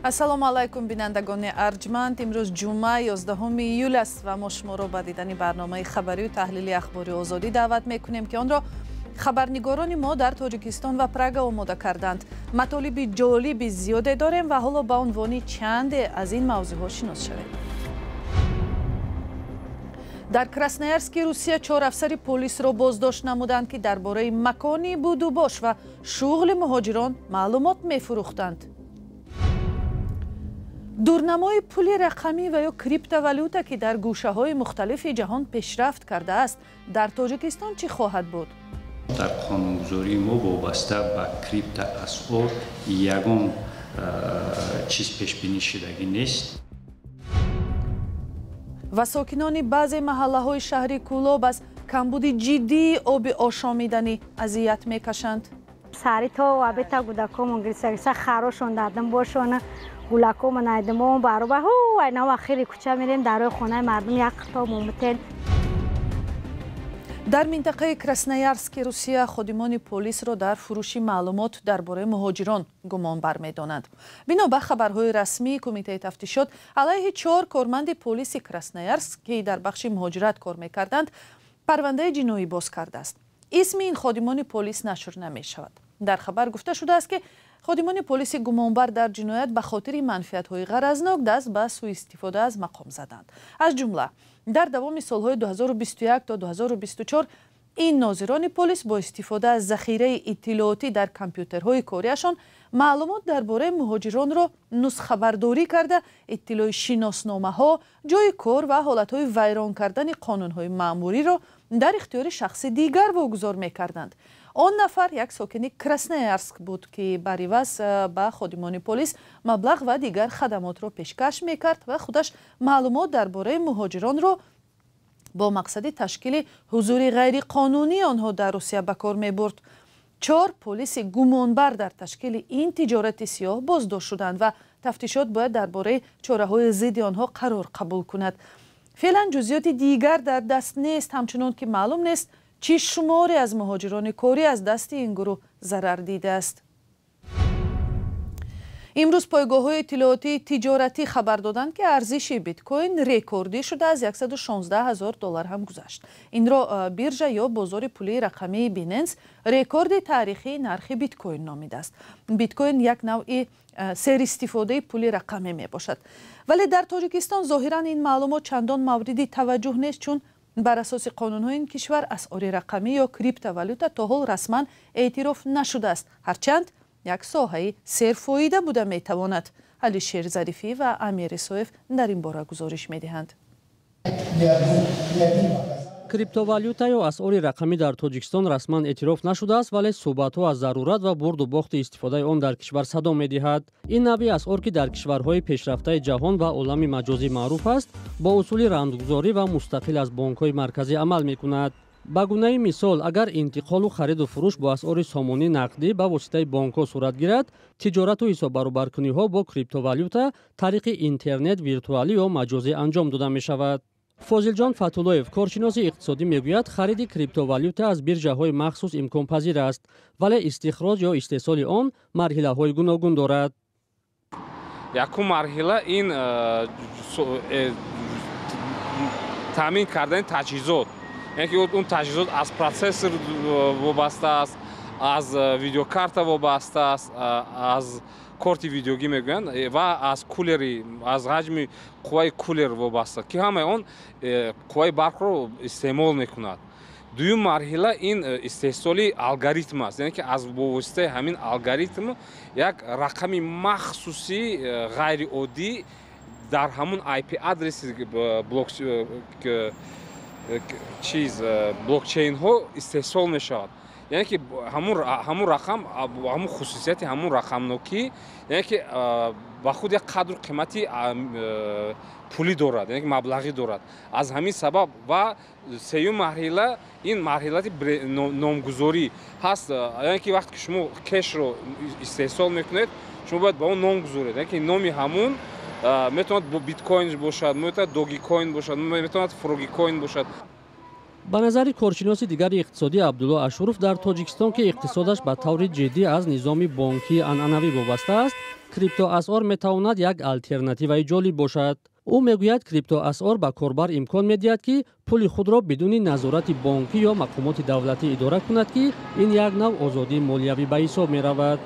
Ассалому алайкум, бинандагони арҷманд. Имрӯз ҷумъа, 11 июл аст ва мо шуморо ба дидани барномаи хабарию таҳлили Ахбори Озодӣ даъват мекунем, ки онро хабарнигорони мо дар Тоҷикистон ва Прага омода карданд. Матолиби ҷолиби зиёде дорем ва ҳоло ба унвони чанде аз ин мавзӯъҳо шинос шавед. Дар Красноярски Русия чор афсари полисро боздошт намуданд, ки дар бораи макони будубош ва шуғли муҳоҷирон маълумот мефурӯхтанд. Дурнамои пули рақамӣ ва ё криптовалюта, ки дар гӯшаҳои мухталифи ҷаҳон пешрафт кардааст, дар Тоҷикистон чӣ хоҳад буд? Дар қонунгузории мо вобаста ба криптоасъор ягон чиз пешбинӣ шудагӣ нест. Ва сокинони баъзе маҳаллаҳои шаҳри Кӯлоб аз камбуди ҷиддии оби ошомиданӣ азият мекашанд. Сари то абета гудакомон гирса харошон дардам бошона гулакома найдамон бароба ҳу айнав ахири кӯча мерем, дарои хонаи мардум як то момутен. Дар минтақаи Красноярски Русия ходимони полисро дар фурӯши маълумот дар бораи муҳоҷирон гумонбар медонанд. Бино ба хабарҳои расмии Кумитаи тафтишот, алайҳи чор корманди полиси Красноярск, ки дар бахши муҳоҷират кор мекарданд, парвандаи ҷиноӣ боз кардааст. Исми ин ходимони полис нашр намешавад. Дар хабар гуфта шудааст, ки ходимони полиси гумонбар дар ҷиноят ба хотири манфиатҳои ғаразнок даст ба сӯистифода аз мақом заданд. Аз ҷумла, дар давоми солҳои 2021 то 2024 ин нозирони полис бо истифода аз захираи иттилоотӣ дар компютерҳои кориашон маълумот дар бораи муҳоҷиронро нусхабардорӣ карда, иттилои шиносномаҳо, ҷойи кор ва ҳолатҳои вайрон кардани қонунҳои маъмуриро дар ихтиёри шахси дигар вогузор мекарданд. Он нафар як сокини Красноярск буд, ки бар иваз ба ходимони полис маблағ ва дигар хадамотро пешкаш мекард ва худаш маълумот дар бораи муҳоҷиронро бо мақсади ташкили ҳузури ғайриқонунии онҳо дар Русия ба кор мебурд. Чор полиси гумонбар дар ташкили ин тиҷорати сиёҳ боздошт шуданд ва тафтишот бояд дар бораи чораҳои зидди онҳо қарор қабул кунад. Феълан ҷузъиёти дигар дар даст нест, ҳамчунон ки маълум нест, чӣ шуморе аз муҳоҷирони корӣ аз дасти ин гурӯҳ зарар дидааст. Имрӯз пойгоҳҳои иттилоотии тиҷоратӣ хабар доданд, ки арзиши биткоин рекордӣ шуда, аз 116 ҳазор доллар ҳам гузашт. Инро биржа ё бозори пулии рақамии Binance рекорди таърихии нархи биткоин номидааст. Биткоин як навъи серистифодаи пули рақамӣ мебошад. Вале дар Тоҷикистон зоҳиран ин маълумот чандон мавриди таваҷҷӯҳ нест, чун бар асоси қонунҳои ин кишвар асъори рақамӣ ё криптовалюта то ҳол расман эътироф нашудааст, ҳарчанд як соҳаи серфоида буда метавонад. Алишер Зарифӣ ва Амир Исоев дар ин бора гузориш медиҳанд. Криптовалюта ё асъори рақамӣ дар Тоҷикистон расман эътироф нашудааст, вале суҳбатҳо аз зарурат ва бурду бохти истифодаи он дар кишвар садо медиҳад. Ин навъи асъор, ки дар кишварҳои пешрафтаи ҷаҳон ва олами маҷозӣ маъруф аст, бо усули рамзгузорӣ ва мустақил аз бонкҳои марказӣ амал мекунад. Ба гунаи мисол, агар интиқолу хариду фурӯш бо асъори сомонӣ нақдӣ ба воситаи бонкҳо сурат гирад, тиҷорату ҳисоббаробаркуниҳо бо криптовалюта тариқи интернет виртуалӣ ё маҷозӣ анҷом дода мешавад. Фозилҷон Фатуллоев, коршиноси иқтисодӣ, мегӯяд, хариди криптовалюта аз биржаҳои махсус имконпазир аст, вале истихроҷ ё истеҳсоли он марҳилаҳои гуногун дорад. Якум марҳила ин таъмин кардани таҷҳизот, яъне ки он таҷҳизот аз процессор вобаста аст, аз видеокарта вобаста аст, аз корти видеогӣ мегӯянд, ва аз кулери, аз ҳаҷми қувваи кулер вобаста, ки ҳамаи он қувваи барқро истеъмол мекунад. Дуюм марҳила ин истеҳсоли алгоритм аст, яъне ки аз бо воситаи ҳамин алгоритм як рақами махсуси ғайриоддӣ дар ҳамун IP адреси чиз блокчейнҳо истеҳсол мешавад. Яъне ки ҳамун рақам, ҳамун хусусияти ҳамун рақамнокӣ, яъне ки ба худ як қадру қимати пулӣ дорад, яъне ки маблағӣ дорад. Аз ҳамин сабаб ва сеюм марҳила ин марҳилати номгузорӣ ҳаст, яъне ки вақте ки шумо кешро истеҳсол мекунед, шумо бояд ба он ном гузоред, яъне ки номи ҳамун метавонад биткоин бошад, метавонад догикоин бошад, метавонад фрогикоин бошад. Ба назари коршиноси дигари иқтисодӣ Абдулло Ашуров, дар Тоҷикистон, ки иқтисодаш ба таври ҷиддӣ аз низоми бонкии анъанавӣ вобаста аст, криптоасъор метавонад як алтернативаи ҷолиб бошад. Ӯ мегӯяд, криптоасъор ба корбар имкон медиҳад, ки пули худро бидуни назорати бонкӣ ё мақомоти давлатӣ идора кунад, ки ин як нав озодии молиявӣ ба ҳисоб меравад.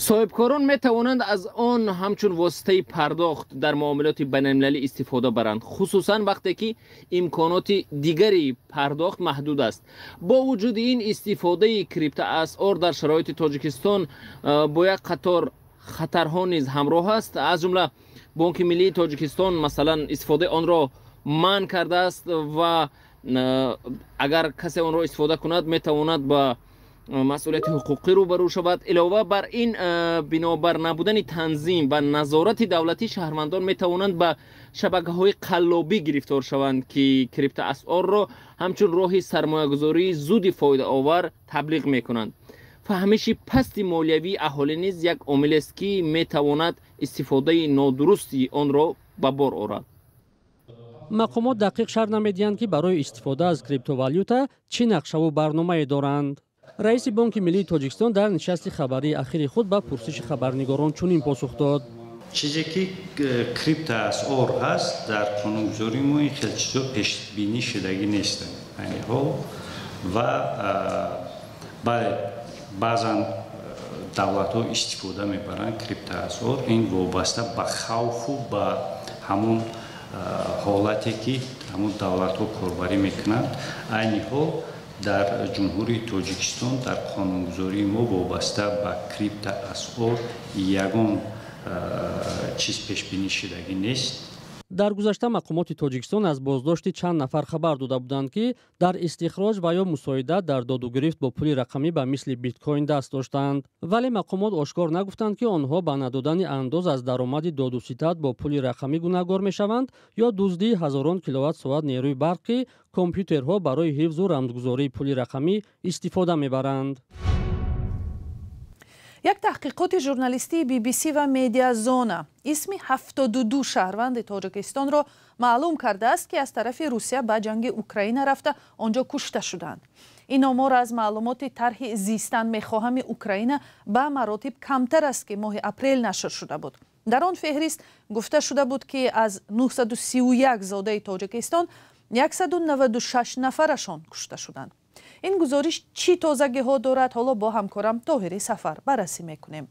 Соҳибкорон метавонанд аз он ҳамчун воситаи пардохт дар муомилоти байналмилалӣ истифода баранд, хусусан вақте ки имконоти дигари пардохт маҳдуд аст. Бо вуҷуди ин, истифодаи криптоасъор дар шароити Тоҷикистон бо як қатор хатарҳо низ ҳамроҳ аст. Аз ҷумла Бонки Миллии Тоҷикистон, масалан, истифодаи онро манъ кардааст ва агар касе онро истифода кунад, метавонад ба масъулияти ҳуқуқӣ рӯбарӯ шавад. Илова бар ин, бинобар набудани танзим ва назорати давлатӣ, шаҳрвандон метавонанд ба шабакаҳои қаллобӣ гирифтор шаванд, ки криптоасъорро ҳамчун роҳи сармоягузории зуди фоидаовар таблиғ мекунанд. Фаҳмиши пасти молиявии аҳолӣ низ як омилест, ки метавонад истифодаи нодурусти онро ба бор орад. Мақомот дақиқ шарҳ намедиҳанд, ки барои истифода аз криптовалюта чӣ нақшаву барномае доранд. Раиси Бонки Миллии Тоҷикистон дар нишасти хабарии ахири худ ба пурсиши хабарнигорон чунин посух дод: Чизе ки криптоасъор ҳаст, дар қонунгузории мо ин хел чизо пешбинӣ шудагӣ нестанд айни ҳол. Ва бале, баъзан давлатҳо истифода мебаранд криптоасъор, ин вобаста ба хавфу ба ҳамун ҳолате ки ҳамун давлатҳо корбарӣ мекунанд. Айни ҳол дар Ҷумҳурии Тоҷикистон дар қонунгузории мо вобаста ба криптоасъор ягон чиз пешбинӣ шудагӣ нест. Дар гузашта мақомоти Тоҷикистон аз боздошти чанд нафар хабар дода буданд, ки дар истихроҷ ва ё мусоидат дар додугирифт бо пули рақамӣ ба мисли биткоин даст доштанд, вале мақомот ошкор нагуфтанд, ки онҳо ба надодани андоз аз даромади додуситад бо пули рақамӣ гунаҳгор мешаванд ё дуздии ҳазорон киловатт соат нерӯи барқ, ки компютерҳо барои ҳифзу рамзгузории пули рақамӣ истифода мебаранд. Як таҳқиқоти журналистии BBC ва Медиазона исми 72 шаҳрванди Тоҷикистонро маълум кардааст, ки аз тарафи Русия ба ҷанги Украина рафта, он ҷо кушта шуданд. Ин омор аз маълумоти тарҳи «Зистан мехоҳами Украина» ба маротиб камтар аст, ки моҳи апрел нашр шуда буд. Дар он феҳрист гуфта шуда буд, ки аз 931 зодаи Тоҷикистон 196 нафарашон кушта шуданд. Ин гузориш чӣ тозагиҳо дорад, ҳоло бо ҳамкорам Тоҳири Сафар баррасӣ мекунем.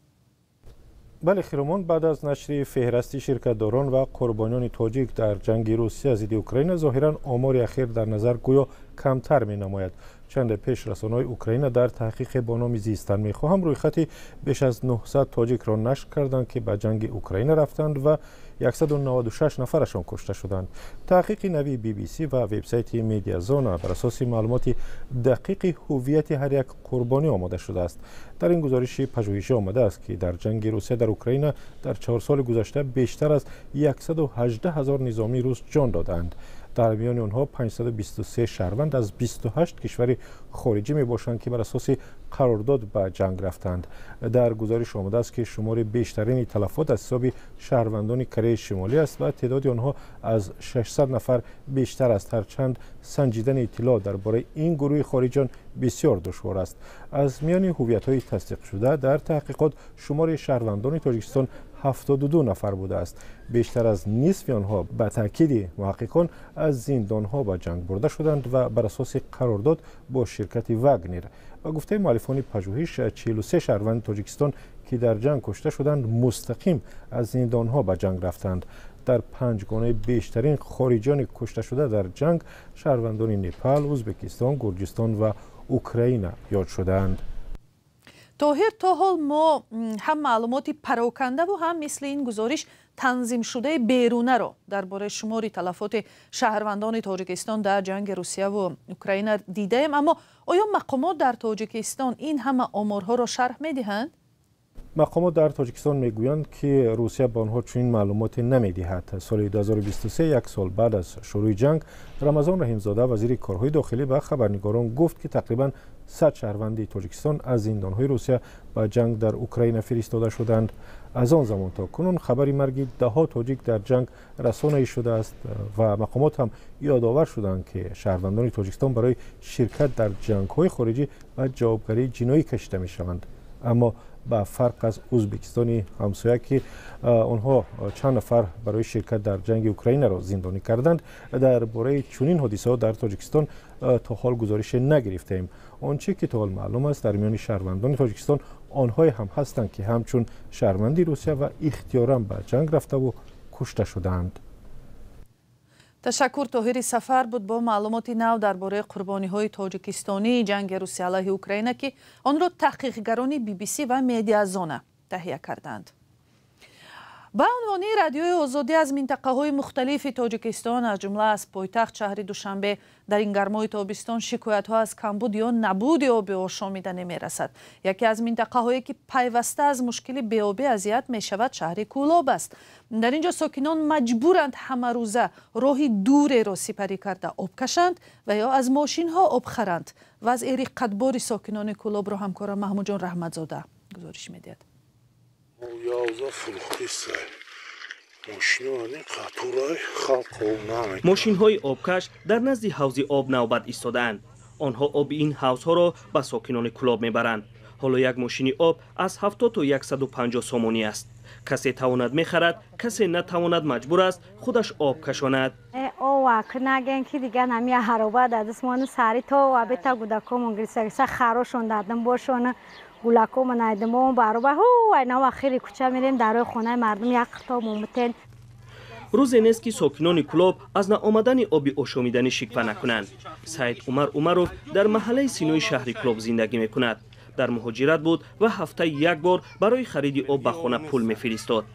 Бале, Хиромон, баъд аз нашри феҳрасти ширкатдорон ва қурбониёни тоҷик дар ҷанги Русия зидди Украина, зоҳиран омори ахир дар назар гӯё камтар менамояд. Чанде пеш расонаҳои Украина дар таҳқиқе бо номи «Зистан мехоҳам» рӯйхати беш аз 900 тоҷикро нашр карданд, ки ба ҷанги Украина рафтанд ва 196 нафарашон кушта шуданд. Таҳқиқи нави BBC ва вебсайти Медиазона бар асоси маълумоти дақиқи ҳуввияти ҳар як қурбонӣ омода шудааст. Дар ин гузориши пажӯҳишӣ омадааст, ки дар ҷанги Русия дар Украина дар 4 соли гузашта бештар аз 118 ҳазор низомии рус ҷон додаанд. Дар миёни онҳо 523 шаҳрванд аз 28 кишвари хориҷӣ мебошанд, ки бар асоси қарордод ба ҷанг рафтанд. Дар гузориш омадааст, ки шумори бештарини талафот аз ҳисоби шаҳрвандони Кореяи Шимолӣ аст ва теъдоди онҳо аз 600 нафар бештар аст, ҳарчанд санҷидани иттилоъ дар бораи ин гурӯҳи хориҷиён бисёр душвор аст. Аз миёни ҳуввиятҳои тасдиқшуда дар таҳқиқот шумори шаҳрвандони Тоҷикистон 72 нафар будааст. Бештар аз нисфи онҳо, ба таъкиди муҳаққиқон, аз зиндонҳо ба ҷанг бурда шуданд ва бар асоси қарордод бо ширкати Вагнер. Ба гуфтаи муаллифони пажӯҳиш, 43 шаҳрванди Тоҷикистон, ки дар ҷанг кушта шуданд, мустақим аз зиндонҳо ба ҷанг рафтанд. Дар панҷгонаи бештарин хориҷиёни кушташуда дар ҷанг шаҳрвандони Непал, Ӯзбекистон, Гурҷистон ва Украина ёд шудаанд. Тоҳир, то ҳол мо ҳам маълумоти парокандаву ҳам мисли ин гузориш танзимшудаи берунаро дар бораи шумори талафоти шаҳрвандони Тоҷикистон дар ҷанги Русияву Украина дидаем, аммо оё мақомот дар Тоҷикистон ин ҳама оморҳоро шарҳ медиҳанд? Мақомот дар Тоҷикистон мегӯянд, ки Русия ба онҳо чунин маълумоте намедиҳад. Соли 2023, як сол баъд аз шурӯи ҷанг, Рамазон Раҳимзода, вазири корҳои дохилӣ, ба хабарнигорон гуфт, ки тақрибан 100 шаҳрванди Тоҷикистон аз зиндонҳои Русия ба ҷанг дар Украина фиристода шуданд. Аз он замон то кунун хабари марги даҳҳо тоҷик дар ҷанг расонаӣ шудааст ва мақомот ҳам ёдовар шуданд, ки шаҳрвандони Тоҷикистон барои ширкат дар ҷангҳои хориҷӣ ба ҷавобгарии ҷиноӣ кашида мешаванд. Аммо ба фарқ аз Ӯзбекистони ҳамсоя, ки онҳо чанд нафар барои ширкат дар ҷанги Украинаро зиндонӣ карданд, дар бораи чунин ҳодисаҳо дар Тоҷикистон то ҳол гузорише нагирифтаем. Он чӣ ки то ҳол маълум аст, дар миёни шаҳрвандони Тоҷикистон онҳое ҳам ҳастанд, ки ҳамчун шаҳрванди Русия ва ихтиёран ба ҷанг рафтаву кушта шудаанд. Ташаккур. Тоҳири Сафар буд бо маълумоти нав дар бораи қурбониҳои тоҷикистонии ҷанги Русия алайҳи Украина, ки онро таҳқиқгарони BBC ва Медиазона таҳия карданд. Ба унвони Радиои Озодӣ аз минтақаҳои мухталифи Тоҷикистон, аз ҷумла аз пойтахт шаҳри Душанбе, дар ин гармои тобистон шикоятҳо аз камбуд ё набуди оби ошомида намерасад. Яке аз минтақаҳое ки пайваста аз мушкили беобӣ азият мешавад, шаҳри Кӯлоб аст. Дар ин ҷо сокинон маҷбуранд ҳамарӯза роҳи дуреро сипарӣ карда об кашанд ва ё аз мошинҳо об харанд. Вазъи риққатбори сокинони Кӯлобро ҳамкора Маҳмудҷон Раҳматзода гузориш медиҳад. Мошинҳои обкаш дар назди ҳавзи об навбат истодаанд. Онҳо оби ин ҳавзҳоро ба сокинони Кӯлоб мебаранд. Ҳоло як мошини об аз 70 то 150 сомонӣ аст. Касе тавонад мехарад, касе натавонад маҷбур аст худаш об кашонад. Наген ки дигар нами ҳароба дадисмони сари то абета гудакомон гирса харошон дадам бошона гулакома найдимон бароба ҳу айнав ахири кӯча мерем дарои хонаи мардум як қито момутен. Рӯзе нест, ки сокинони Кӯлоб аз наомадани оби ошомиданӣ шиква накунанд. Саид Умар Умаров дар маҳаллаи Синои шаҳри Кӯлоб зиндагӣ мекунад. Дар муҳоҷират буд ва ҳафтаи як бор барои хариди об ба хона пул мефиристод.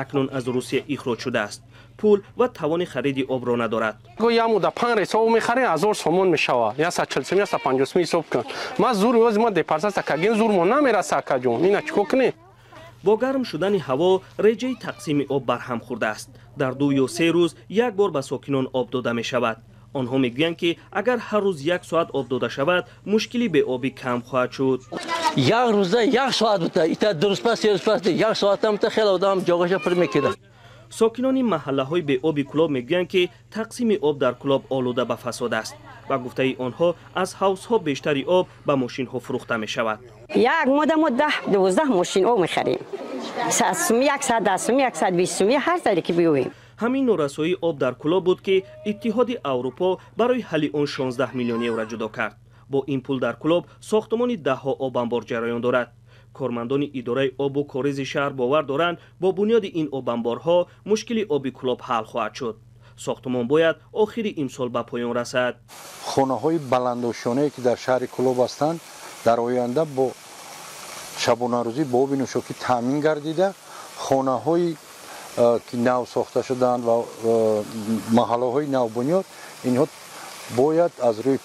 Акнун аз Русия ихроҷ шудааст. Пул ва тавони хариди обро надорад. Ямуда панҷ рейс об мехарем, 1000 сомон мешавад. 140 сом, 150 сом ҳисоб кун. Ма зур ёзи ма депарсаса каген зурмо намераса акаҷон. Ина чико кунем? Бо гарм шудани ҳаво реҷаи тақсими об барҳам хӯрдааст. Дар 2 ё 3 рӯз як бор ба сокинон об дода мешавад. Онҳо мегӯянд, ки агар ҳар рӯз як соат об дода шавад, мушкили беобӣ кам хоҳад шуд. Як рӯза як соат бута, ита ду рӯз пас, се рӯз пас, як соатам та хеле одам ҷогаша пур мекида. Сокинони маҳаллаҳои беоби Кӯлоб мегӯянд, ки тақсими об дар Кӯлоб олуда ба фасод аст. Ба гуфтаи онҳо аз ҳавзҳо бештари об ба мошинҳо фурӯхта мешавад. Як мода мо 10-12 мошин об мехарем. 100 сум, 110 сум, 120 сум, ҳар таре ки биёем. Ҳамин норасоии об дар Кӯлоб буд, ки Иттиҳоди Аврупо барои ҳалли он 16 миллион евро ҷудо кард. Бо ин пул дар Кӯлоб сохтмони даҳҳо обанбор ҷараён дорад. Кормандони идораи обу коризи шаҳр бовар доранд, бо бунёди ин обанборҳо мушкили оби Кӯлоб ҳал хоҳад шуд. Сохтмон бояд охири имсол ба поён расад. Хонаҳои баландошёнае ки дар шаҳри Кӯлоб ҳастанд, дар оянда бо шабонарӯзӣ бо оби нӯшокӣ таъмин гардида, хонаҳои ки нав сохта шудаанд ва маҳаллаҳои навбунёд, инҳо бояд аз рӯи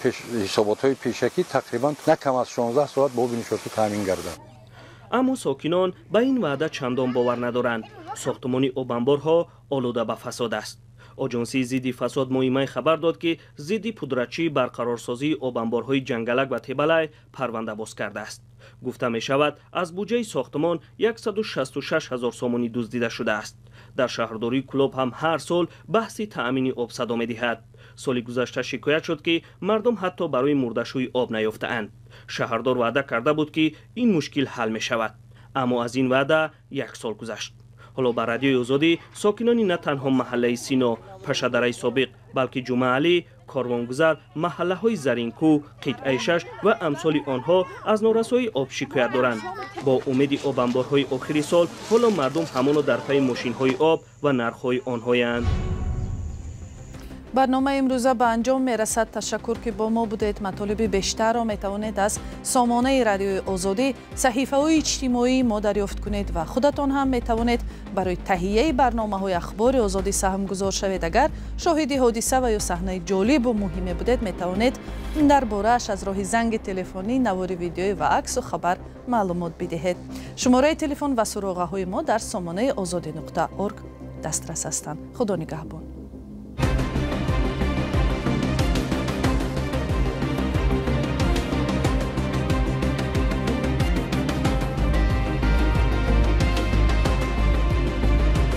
ҳисоботҳои пешакӣ тақрибан на кам аз 16 соат бо оби нӯшокӣ таъмин гарданд. Аммо сокинон ба ин ваъда чандон бовар надоранд. Сохтмони обанборҳо олуда ба фасод аст. Оҷонсии зидди фасод моҳи май хабар дод, ки зидди пудрачии барқарорсозии обанборҳои Ҷангалак ва Тебалай парванда боз кардааст. Гуфта мешавад, аз буҷаи сохтмон 166 ҳазор сомонӣ дуздида шудааст. Дар шаҳрдории Кӯлоб ҳам ҳар сол баҳси таъмини об садо медиҳад. Соли гузашта шикоят шуд, ки мардум ҳатто барои мурдашӯи об наёфтаанд. Шаҳрдор ваъда карда буд, ки ин мушкил ҳал мешавад. Аммо аз ин ваъда як сол гузашт. Ҳоло ба Радиои Озодӣ сокинони на танҳо маҳаллаи Сино, Пашадараи собиқ, балки Ҷумъаалӣ, Корвонгузар, маҳаллаҳои Заринкӯ, Қитъаи шаш ва амсоли онҳо аз норасоии об шикоят доранд. Бо умеди обанборҳои охири сол ҳоло мардум ҳамоно дар пайи мошинҳои об ва нархҳои онҳоянд. Барномаи имрӯза ба анҷом мерасад. Ташаккур, ки бо мо будед. Матолиби бештарро метавонед аз сомонаи Радиои Озодӣ, саҳифаҳои иҷтимоии мо дарёфт кунед ва худатон ҳам метавонед барои таҳияи барномаҳои Ахбори Озодӣ саҳмгузор шавед. Агар шоҳиди ҳодиса ва ё саҳнаи ҷолибу муҳиме будед, метавонед дар борааш аз роҳи занги телефонӣ, навори видеоӣ ва аксу хабар маълумот бидиҳед. Шумораи телефон ва суроғаҳои мо дар сомонаи озодӣ.орг дастрас ҳастанд. Худо нигаҳбон.